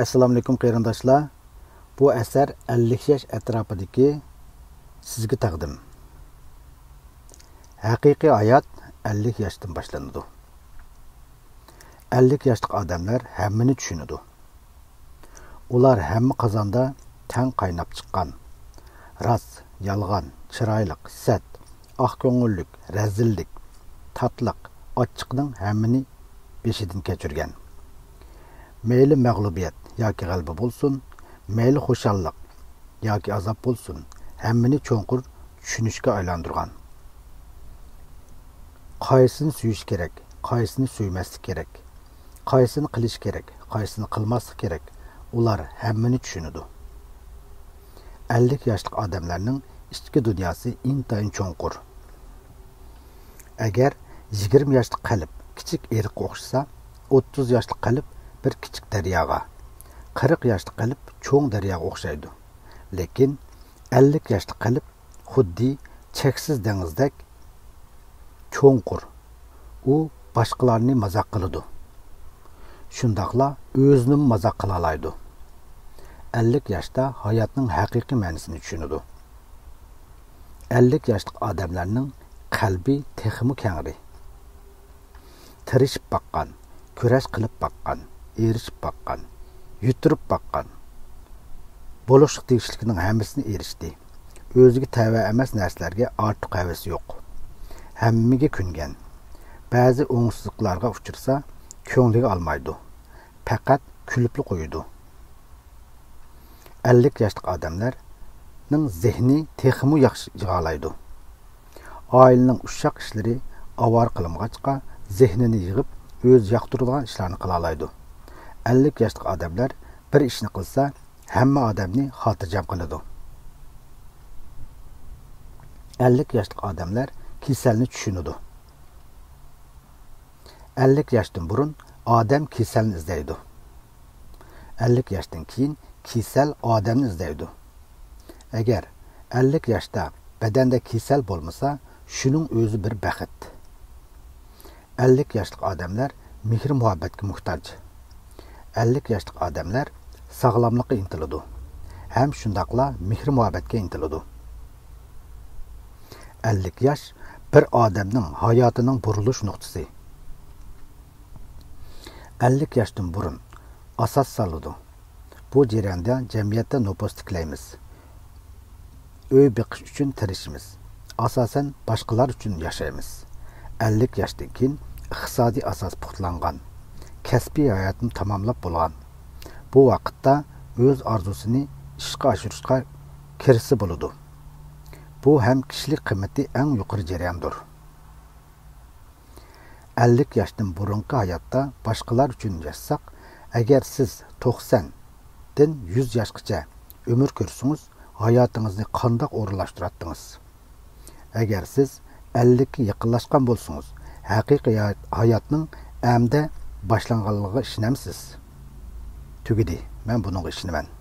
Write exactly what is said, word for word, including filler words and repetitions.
ئەسسالامۇئەلەيكۇم قېرىنداشلار. بۇ ئەسەر ئەللىك ياش ئەتراپىدىكى سىزگە تەقدىم. ھەقىقىي ھايات ئەللىك ياشتىن باشلىنىدۇ. ئەللىك ياشلىق ئادەملەر ھەممىنى چۈشىنىدۇ. ئۇلار ھەممە قازاندا تەڭ قايناپ چىققان. راست، يالغان، چىرايلىق، سەت، ئاق كۆڭۈللۈك، رەزىللىك، تاتلىق، ئاچچىقنىڭ ھەممىنى بېشىدىن كەچۈرگەن. مەيلى مەغلۇبىيەت ياكى غەلىبە بولسۇن، مەيلى خۇشاللىق ياكى ئازاب بولسۇن، ھەممىنى چوڭقۇر چۈشىنىشكە ئايلاندۇرغان. قايسىنى سۆيۈش كېرەك، قايسىنى سۆيمەسلىك كېرەك، قايسىنى قىلىش كېرەك، قايسىنى قىلماسلىق كېرەك، ئۇلار ھەممىنى چۈشىنىدۇ. ئەللىك ياشلىق ئادەملەرنىڭ ئىچكى دۇنياسى ئىنتايىن چوڭقۇر. ئەگەر يىگىرمە ياشلىق قەلب كىچىك ئېرىققا ئوخشىسا، ئوتتۇز ياشلىق قەلب بىر كىچىك دەرياغا، قىرىق ياشلىق قەلب چوڭ دەرياغا ئوخشايدۇ. لېكىن ئەللىك ياشلىق قەلب خۇددى چەكسىز دېڭىزدەك چوڭقۇر. ئۇ باشقىلارنى مازاق قىلىدۇ. شۇنداقلا ئۆزىنىمۇ مازاق قىلالايدۇ. ئەللىك ياشتا ھاياتنىڭ ھەقىقىي مەنىسىنى چۈشىنىدۇ. ئەللىك ياشلىق ئادەملەرنىڭ قەلبى تېخىمۇ كەڭرى. تىرىشىپ باققان، كۈرەش قىلىپ باققان، ئېرىشىپ باققان، يۈتتۈرۈپ باققان. بولۇشقا تېگىشلىكنىڭ ھەممىسىنى ئېرىشتى. ئۆزىگە تەۋە ئەمەس نەرسىلەرگە ئارتۇق ھەۋىسى يوق. ھەممىگە كۆنگەن. بەزى ئوڭۇشسىزلىقلارغا ئۇچرىسا، كۆڭلىگە ئالمايدۇ. پەقەت كۈلۈپلا قويىدۇ. ئەللىك ياشلىق ئادەملەرنىڭ زېھنى تېخىمۇ ياخشى جىغالايدۇ. ئائىلىنىڭ ئۇششاق ئىشلىرى ئاۋارە قىلمىغاچقا، زېھنىنى يىغىپ، ئۆزى ياقتۇرىدىغان ئىشلارنى قىلالايدۇ. ئەللىك ياشلىق ئادەملەر بىر ئىشنى قىلسا، ھەممە ئادەمنى خاتىرجەم قىلىدۇ. ئەللىك ياشلىق ئادەملەر كېسەلنى چۈشىنىدۇ. ئەللىك ياشتىن بۇرۇن ئادەم كېسەلنى ئىزدەيدۇ. ئەللىك ياشتىن كېيىن كېسەل ئادەمنى ئىزدەيدۇ. ئەگەر ئەللىك ياشتا بەدەندە كېسەل بولمىسا، شۇنىڭ ئۆزى بىر بەخت. ئەللىك ياشلىق ئادەملەر مېھىر-مۇھەببەتكە موھتاج. ئەللىك ياشلىق ئادەملەر ساغلاملىققا ئىنتىلىدۇ ھەم شۇنداقلا مېھىر-مۇھەببەتكە ئىنتىلىدۇ. ئەللىك ياش بىر ئادەمنىڭ ھاياتىنىڭ بۇرۇلۇش نۇقتىسى. ئەللىك ياشتىن بۇرۇن ئاساس سالىدۇ. بۇ جەرياندا جەمئىيەتتە نوپۇس تىكلەيمىز. ئۆي بېقىش ئۈچۈن تىرىشىمىز. ئاساسەن باشقىلار ئۈچۈن ياشايمىز. ئەللىك ياشتىن كېيىن ئىقتىسادىي ئاساس پۇختىلانغان، كەسپىي ھاياتنى تاماملاپ بولغان. بۇ ۋاقىتتا ئۆز ئارزۇسىنى ئىشقا ئاشۇرۇشقا كىرىشسە بولىدۇ. بۇ ھەم كىشىلىك قىممىتى ئەڭ يۇقىرى جەرياندۇر. ئەللىك ياشتىن بۇرۇنقى ھاياتتا باشقىلار ئۈچۈن ياشىساق، ئەگەر سىز توقساندىن يۈز ياشقىچە ئۆمۈر كۆرسىڭىز، ھاياتىڭىزنى قانداق ئورۇنلاشتۇراتتىڭىز؟ ئەگەر سىز ئەللىككە يېقىنلاشقان بولسىڭىز، ھەقىقىي ھايات-، ھاياتنىڭ ئەمدى باشلانغانلىقىغا ئىشىنەمسىز؟ تۈگىدى. مەن بۇنىڭغا ئىشىنىمەن.